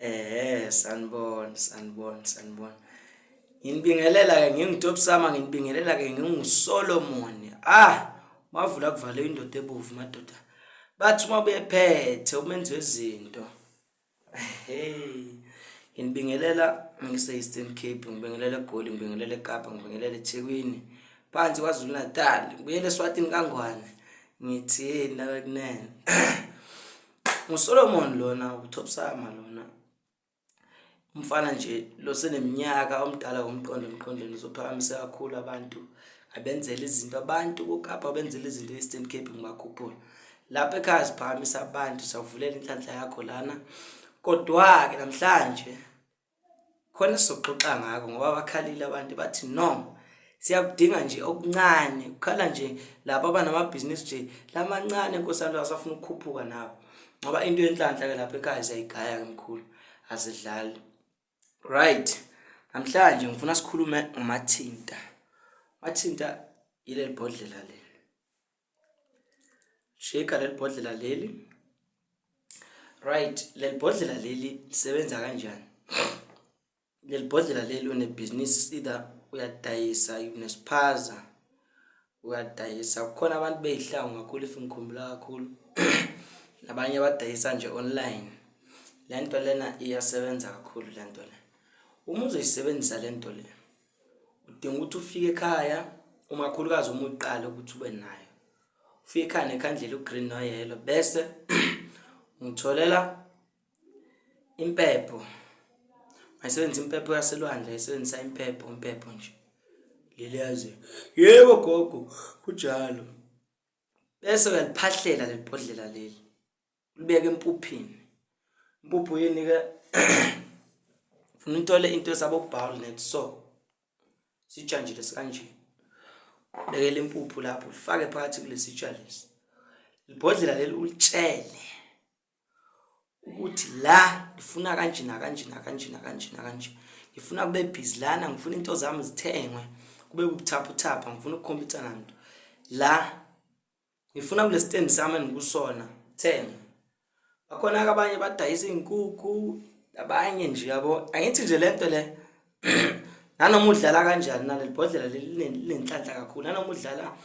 Ehhe, sanibona, sanibona, sanibona. Nginibingelela ke nginguTopsama, nginibingelela ke nginguSolomon. Ah, mavula kuvale indoda ebovu madoda. Bathi uma bephethe umenzi wezinto. Hey. Nginibingelela ngise Eastern Cape, ngibingelela eGoli, ngibingelela eKapa, ngibingelela eThekwini. Phansi kwaZulu Natal, ngibuyele eSwatini kaNgwane. Ngithi hey nawe kunene. NguSolomon lona uTopsama lona. Umfana nje lo seneminyaka omdala ngomqondo emqondweni uzophakamisa kakhulu abantu abenzela izinto abantu koKapa abenzela izinto e-Eastern Cape ngibakhuphula. Lapha ekhaya siphakamisa abantu siyakuvulela inhlanhla yakho lana. Kodwa-ke namhlanje khona esizoxoxa ngako ngoba bakhalile abantu bathi no siyakudinga nje okuncane kukhala nje laba abanamabhizinisi nje lamancane nkosi yami asafuna ukukhuphuka nabo ngoba into yenhlanhla ke lapha ekhaya siyayigaya ke mkhulu asidlali right namhlanje ngifuna sikhulume ngomathinta mathinta yileli bhodlela leli shake leli bhodlela leli right leli bhodlela leli lisebenza kanjani leli bhodlela leli unebhizinisi either uyadayisa unesiphaza uyadayisa kukhona abantu beyihlangu kakhulu if ngikhumbula kakhulu nabanye abadayisa nje online le nto lena iyasebenza kakhulu le nto le uma uzoyisebenzisa le nto le udinga ukuthi ufike ekhaya umakhulukazi uma uqala ukuthi ube nayo ufike ekhaya nekhandlela ugreen noyellow bese ngitholela impepho ayisebenzisa impepho yaselwandle ayisebenzisa impepho impepho nje leliyazi yebo gogo kunjalo bese uyaliphahlela lelibhodlela leli ulibeke empuphini impuphu yini ke funa uthole into esabo bowl net so sitsha nje lesikanje bekela impuphu lapho ufake phakathi kulesitsha lesi libhodlela leli ulitshele ukuthi la ngifuna kanje nakanje nakanje nakanje nakanje ngifuna kube busy lana ngifuna into zami zithengwe kube bubuthaphuthapha ngifuna ukukhompyutha nanto la ngifuna kule stand sami engikusona thenga bakhona-ke abanye badayisa iy'nkukhu abanye nje yabo angithi nje le nto le nanoma udlala kanjani naleli bhodlela leli linenhlanhla kakhulu nanoma udlala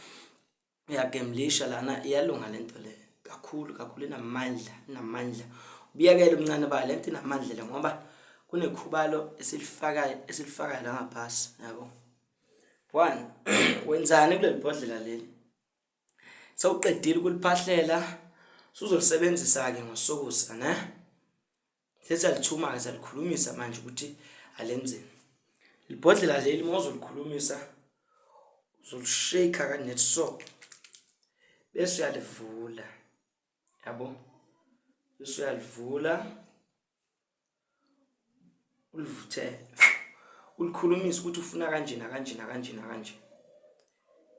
uyagemlisha lana iyalunga le nto le kakhulu kakhulu inamandla inamandla ubuyekele umncane bayo le nto inamandla le ngoba kunekhubalo esilifakayo esilifakayo la ngaphasi yabo one wenzani kuleli bhodlela leli sewuqedile ukuliphahlela suzolisebenzisa-ke ngosokusa ne sesiyalithuma-ke siyalikhulumisa manje ukuthi alenzeni libhodlela leli uma uzolikhulumisa uzolishake kanet so bese uyalivula yabo bese uyalivula ulivuthele ulikhulumise ukuthi ufuna kanje nakanje nakanje nakanje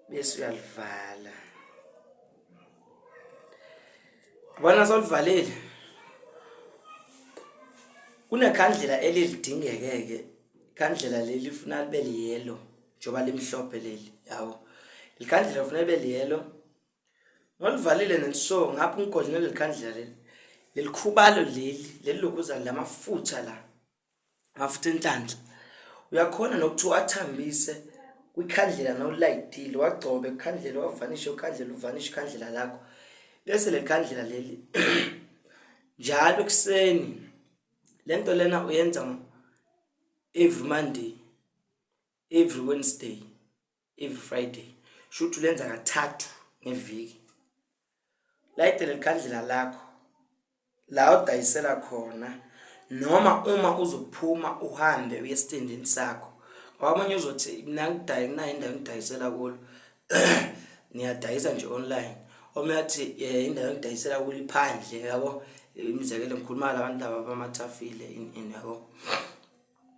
bese uyalivala bona solivalile kunekhandlela elilidingeke-ke ikhandlela leli funa libe liyelo njengoba limhlophe leli yabo likhandlela funa libe liyelo Ngolivalile nenso ngapha umgodli naleli khandlela leli. Lelikhubalo leli leli lokuzana lamafutha la. Amafutha enhlanhla. Uyakhona nokuthi uwathambise kwikhandlela nawulayitile wagcobe ikhandlela wavanishe ikhandlela uvanishe ikhandlela lakho. Bese leli khandlela leli njalo ekuseni lento lena uyenza every Monday, every Wednesday. Every Friday shuthi ulenza kathathu ngeviki layite lelikhandlela lakho la udayisela khona noma uma uzophuma uhambe uye esitendini sakho ngoba abanye uzothi mina ngidayi nginayo indawo engidayisela kulo niyadayisa nje online omunye athi eh, indawo engidayisela kulo iphandle yabo imizekelo ngikhuluma labantu laba bamathafile in yabo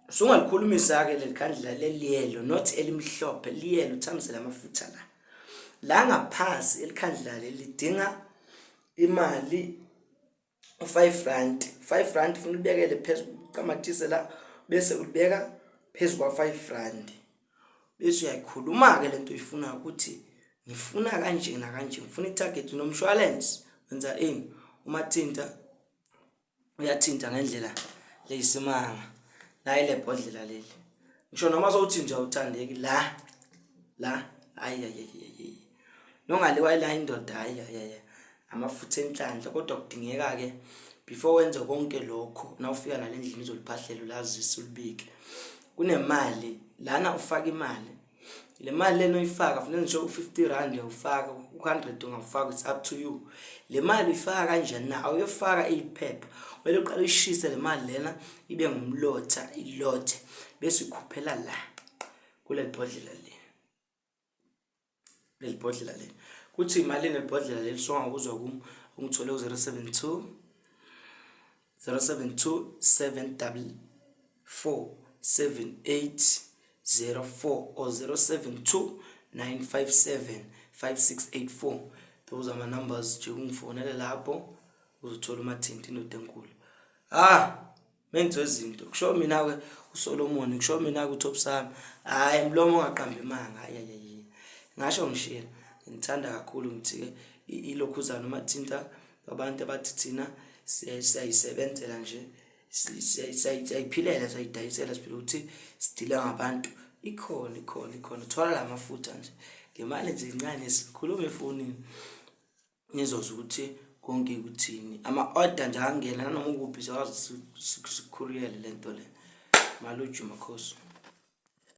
Sungalikhulumisa-ke leli khandlela leliyelo not elimhlophe liyelo uthambisele amafutha la la ngaphansi elikhandlela leli lidinga imali u-5 rand 5 rand funa ulibekele phezu ucamatise la bese ulibeka phezu kwa-5 rand bese uyayikhuluma-ke le nto oyifunayo ukuthi ngifuna kanje nakanje ngifuna i-target unomshwalense wenza ini umathinta uyathinta ngendlela Leyisimanga. Nayi le bhodlela leli. Ngisho noma sowuthi nje awuthandeki la. La hayi hayi hayi. Nongaliwa la indoda hayi hayi. Amafutha enhlanhla kodwa kudingeka ke before wenze konke lokho nawufika nalendlini uzoliphahlela ulazise ulibike. Kunemali lana ufaka imali le mali lena oyifaka funeka ngisho u-50 rand uyawufaka u-100 ungawufaka it's up to you le mali uyifaka kanjani na awuyofaka iphepha kumele uqale uyishise le mali lena ibe ngumlotha ilothe bese uyikhuphela la kuleli bhodlela le leli bhodlela leli kuthi imali leli bhodlela leli songakuzwa kum ungithole ku-072 072 744 7804 or 072 957 5684. Those are my numbers nje, ungifonele lapho uzothola uMathinti indoda enkulu. Ah, menziwe izinto kusho mina ke uSolomon, kusho mina ke uTop Sami. Hayi, mlomo ongaqambi imanga. Hayi hayi, ngasho ngishilo, ngithanda kakhulu. Ngithi ke ilokhuzana uMathinta, abantu abathi thina siyayisebenzela nje, siyayiphilela, siyayidayisela, siphila ukuthi sidila ngabantu. Ikhona, ikhona, ikhona. Thola la mafutha nje ngemali nje incane, sikhuluma efonini, nizozwa ukuthi konke kuthini. Ama-order nje angena nanoma ukuphi, siyakwazi sikukhuriyele le nto le. Maluju makhosi.